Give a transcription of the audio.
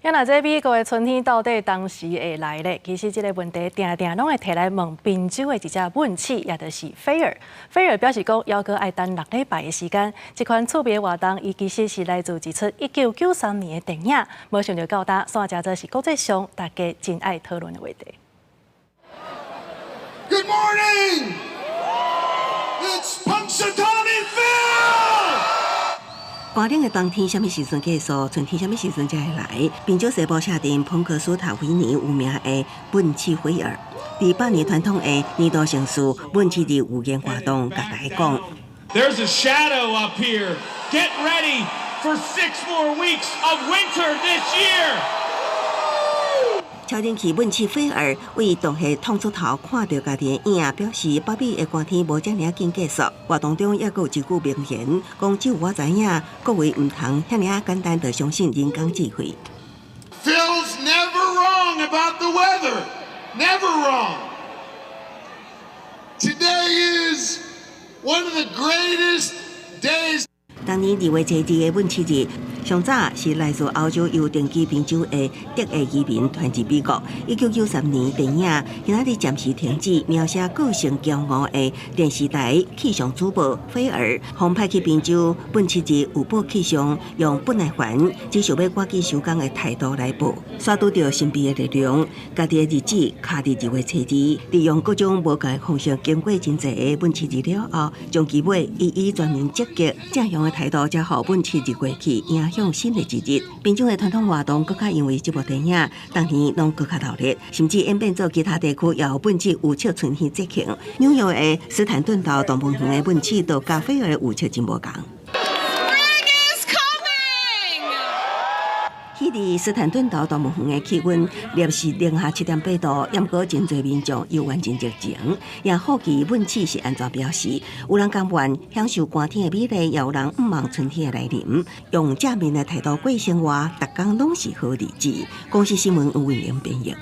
啊若這美國的春天到底當時會來咧？其實這个問題定定攏會提來問賓州的一隻燜鼠，也就是菲爾。菲爾表示講，猶閣愛等6禮拜的時間。這款趣味活動，伊其實是來自一齣1993年的電影，無想著到今，煞成做是國際上大家真愛討論的話題。 Good morning. It's Punxsutawney Phil. 寒冷的冬天，啥物時陣結束？春天啥物時陣才會來？賓州西部城鎮彭克斯塔菲尼有名的燜鼠菲爾，佇百年傳統的年度盛事燜鼠日預言活動，共大家講。 There's a shadow up here. Get ready for 6 more weeks of winter this year. 超人氣燜鼠菲爾為洞穴探出頭，看著家己的影，表示北美的寒天無遮爾仔緊結束。活動中猶閣有一句名言，講只有我知影，各位毋通遐爾仔簡單就相信人工智慧。 Phil's never wrong about the weather. Never wrong. Today is one of the greatest days. 當年2月初二的燜鼠日，上早是來自歐洲由定居賓州的德裔移民傳入美國。1993年電影《今仔日暫時停止》描寫個性驕傲的電視台氣象主播菲爾，予派去賓州燜鼠日預報氣象，用不耐煩、只想欲趕緊收工的態度來報，煞拄著神秘的力量，家己的日子卡佇2月初二，利用各種無仝方式經過真濟个燜鼠日了後，終其尾伊以全面積極正向的態度，才予燜鼠日過去，迎向新的一日。賓州的傳統活動，閣較因為這部電影，逐年攏閣較熱鬧，甚至演變做其他地區也有燜鼠預測春天節慶。紐約的斯坦頓島動物園的燜鼠，就佮菲爾預測真無仝。 Spring is coming! 彼佇斯坦頓島動物園的氣溫攝氏零下7.8度，毋過真濟民眾猶原真熱情，也好奇燜鼠是按怎表示。有人甘願享受寒天的美麗，也有人向望春天的來臨，用正面的態度過生活，逐工攏是好日子。公視新聞吳偉玲編譯。